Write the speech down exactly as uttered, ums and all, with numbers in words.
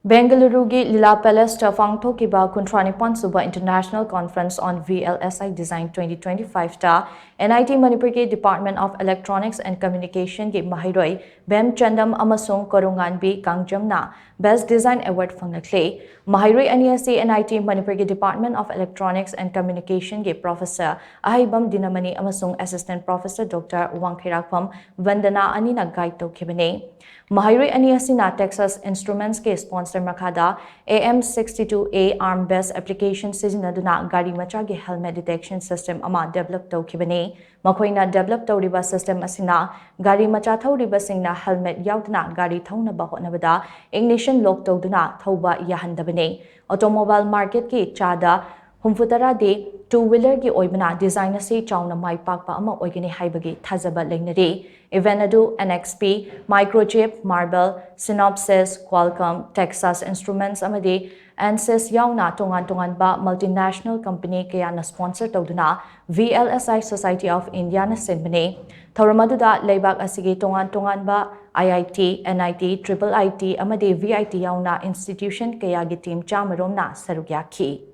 ꯕꯦꯡꯒꯂꯨꯔꯨꯒꯤ ꯂꯤꯂꯥ ꯄꯦꯂꯦꯁꯇ ꯄꯥꯡꯊꯣꯛꯈꯤꯕ ꯀꯨꯟꯊ꯭ꯔꯥ ꯅꯤꯄꯥꯟ ꯁꯨꯕ International Conference on V L S I Design twenty twenty-five ꯇ N I T ꯃꯅꯤꯄꯨꯔꯒꯤ Department of Electronics and Communicationꯒꯤ ꯃꯍꯩꯔꯣꯏ ꯕꯦꯝ ꯆꯟꯗꯝ ꯑꯃꯁꯨꯡ ꯀꯣꯔꯨꯉꯥꯟꯕꯤ ꯀꯥꯡꯖꯝꯅ Best Design Award ꯐꯪꯂꯛꯂꯦ꯫ ꯃꯍꯩꯔꯣꯏ ꯑꯅꯤ ꯑꯁꯤ N I T ꯃꯅꯤꯄꯨꯔꯒꯤ Department of Electronics and Communicationꯒꯤ Professor ꯑꯍꯩꯕꯝ ꯗꯤꯅꯃꯅꯤ ꯑꯃꯁꯨꯡ Assistant Professor Doctor ꯋꯥꯡꯈꯩꯔꯥꯛꯄꯝ ꯕꯟꯗꯅꯥ ꯑꯅꯤꯅ guide ꯇꯧꯈꯤꯕꯅꯤ꯫ ꯃꯍꯩꯔꯣꯏ ꯑꯅꯤ ꯑꯁꯤꯅ Texas Instrumentsꯀꯤ sponsor ꯃꯈꯥꯗ A M sixty-two A arm best application ꯁꯤꯖꯤꯟꯅꯗꯨꯅ ꯒꯥꯔꯤ ꯃꯆꯥꯒꯤ helmet detection system ꯑꯃ develop ꯇꯧꯈꯤꯕꯅꯤ꯫ ꯃꯈꯣꯏꯅ develop ꯇꯧꯔꯤꯕ system ꯑꯁꯤꯅ ꯒꯥꯔꯤ ꯃꯆꯥ ꯊꯧꯔꯤꯕꯁꯤꯡꯅ helmet ꯌꯥꯎꯗꯅ ꯒꯥꯔꯤ ꯊꯧꯅꯕ ꯍꯣꯠꯅꯕꯗ ignition lock ꯇꯧꯗꯨꯅ ꯊꯧꯕ ꯌꯥꯍꯟꯗꯕꯅꯤ꯫ Automobile marketꯀꯤ ꯆꯥꯗ ꯍꯨꯝꯐꯨꯇꯔꯥꯗꯤ two wheelerꯒꯤ ꯑꯣꯏꯕꯅ design ꯑꯁꯤ ꯆꯥꯎꯅ ꯃꯥꯏ ꯄꯥꯛꯄ ꯑꯃ ꯑꯣꯏꯒꯅꯤ ꯍꯥꯏꯕꯒꯤ ꯊꯥꯖꯕ ꯂꯩꯅꯔꯤ꯫ Event ꯑꯗꯨ N X P, Microchip, Marvell, Synopsys, Qualcomm, Texas Instruments ꯑꯃꯗꯤ Ansys ꯌꯥꯎꯅ ꯇꯣꯉꯥꯟ ꯇꯣꯉꯥꯟꯕ multinational company ꯀꯌꯥꯅ sponsor ꯇꯧꯗꯨꯅ V L S I Society of Indiaꯅ ꯁꯤꯟꯕꯅꯤ꯫ ꯊꯧꯔꯝ ꯑꯗꯨꯗ ꯂꯩꯕꯥꯛ ꯑꯁꯤꯒꯤ ꯇꯣꯉꯥꯟ ꯇꯣꯉꯥꯟꯕ I I T, N I T, triple I T ꯑꯃꯗꯤ V I T ꯌꯥꯎꯅ institution ꯀꯌꯥꯒꯤ team ꯆꯥꯝꯃ ꯔꯣꯝꯅ ꯁꯔꯨꯛ ꯌꯥꯈꯤ꯫